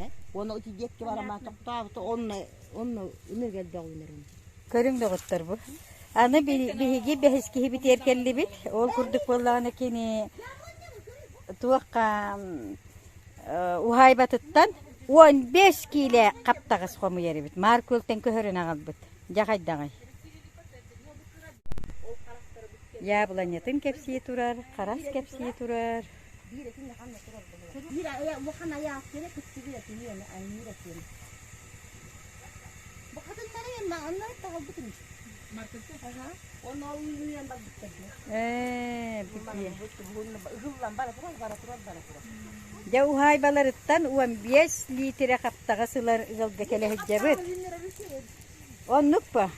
Эһэ. Уонна ити диэкки барамаан тохтообута онно онно ынырык элбэх үүнэр. Көрүҥ доҕоттор бу. Аны биһиги бэһис киһибитигэр кэллибит. Ол курдук буоллаҕына кини туохха уһаайбатыттан 15 киилэ хаптаҕас хомуйар эбит. Маар күөлтэн көһөрөн аҕалбыт. Дьэ хайдаҕый? Яблонятын кэпсии турар, харас кэпсии турар. Биир улахан айаах киэнэ кыттыгы этиниэн айныр этиэн. Бахатыннары аннары таҕалбытым. Онно ол үүнэн барбыттар. Ээ, Ыһыллан бара турар, бара турар, бара турар. Дьэ уһаайбаларыттан 15 лиитирэ хаптаҕас ылар ыалга кэлэ сылдьабыт. Оннук па.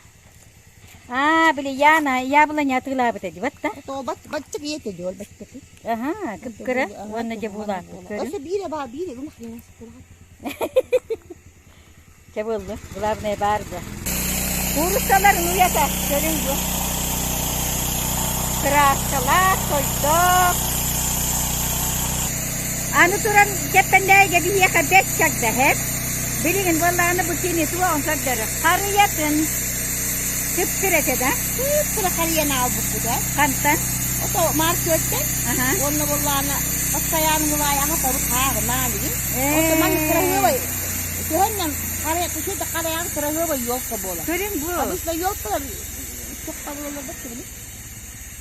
Аа, били Яна яблоня атыылаабыта дии батта. Бачча ийэтэ дьол бачча. Аһаа, кып-кыра уонна дьэ булааппыт көрүҥ. Өссө биирэ баа, биирэ улахан Чэ буоллун, главное баар да. Кууруссаларын уйата көрүҥ бу. Кырааскалаах, сойдоох. Аны туран Кэппэндээйгэ биһиэхэ бэс чагда иһэр. Билигин буоллаҕына бу кини туоҕун көрдөрөр. Харыйатын кыптыр этэ да? Кыптыра харыйаны аалбыппыт ээ. Хантан? Ото Маар күөлтэн. Уонна буоллаҕына постоянно улаай аһатабыт хааҕынаан игин. Ото маннык кыраһыабай төһөннөн харыйа кучуйда харайаан кыраһыабай елка буолар. Көрүҥ бу. Обычно елкалар туохха буолаллар да кибили.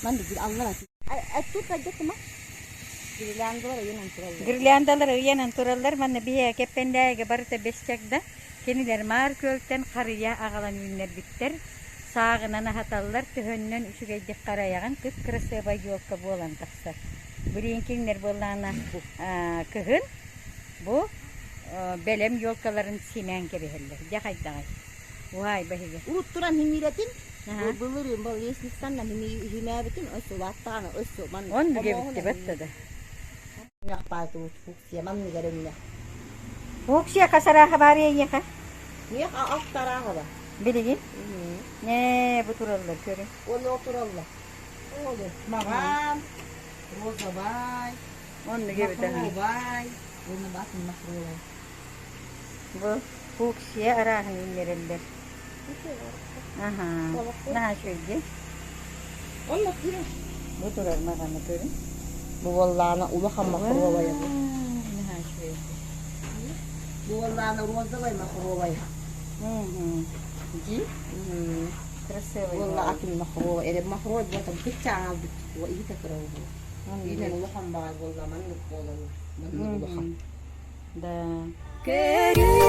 Маннык аллар Тут хайдах Гирляндалар ыйанан тураллар. Гирляндалар ыйанан тураллар. Манна биһиэхэ Кэппэндээйигэ барыта бэс чагда. Кинилэр Маар күөлтэн харыйа аҕалан үүннэрбиттэр. Сааҕынан аһаталлар, төһөннөн үчүгэйдик харайаҕын, кып-кырасыабай елка буолан тахсар. Билигин кинилэр буоллаҕына кыһын бу бэлэм елкаларын симээн кэбиһэллэр. Дьэ хайдаҕый? Уһаайба иһигэр. Урут туран химиирэтин, былырыын был лестницанан химээбитин, өссө улааттаҕына өссө маннык Оннук эбит бэтте да. Фуксия манныгар өҥнө. Фуксия хас арааһа баар эйиэхэ? Миэх алта арааһа бар. Билигин? Ээ, бу тураллар көрү. Онно тураллар. Олу маҕан, розовай, Оннук эбит махровай, уонна батын махровай. Бу фуксия арааһын үүннэрэллэр. Аһаа, наһаа үчүгэй. Онно киирэн. Бу турар маҕаны көрүҥ. Бу буоллаҕына улахан махровая бу. Наһаа үчүгэй. Бу буоллаҕына розовай махровая. Дии? Красивый. Буолла атын махровай. Эрэ махровай буолтан кыччаан албыт иһитэ кыра буолла. Иинэн улахан баҕай буолла маннык буолаллар. Маннык улахан. Да. Көрүҥ.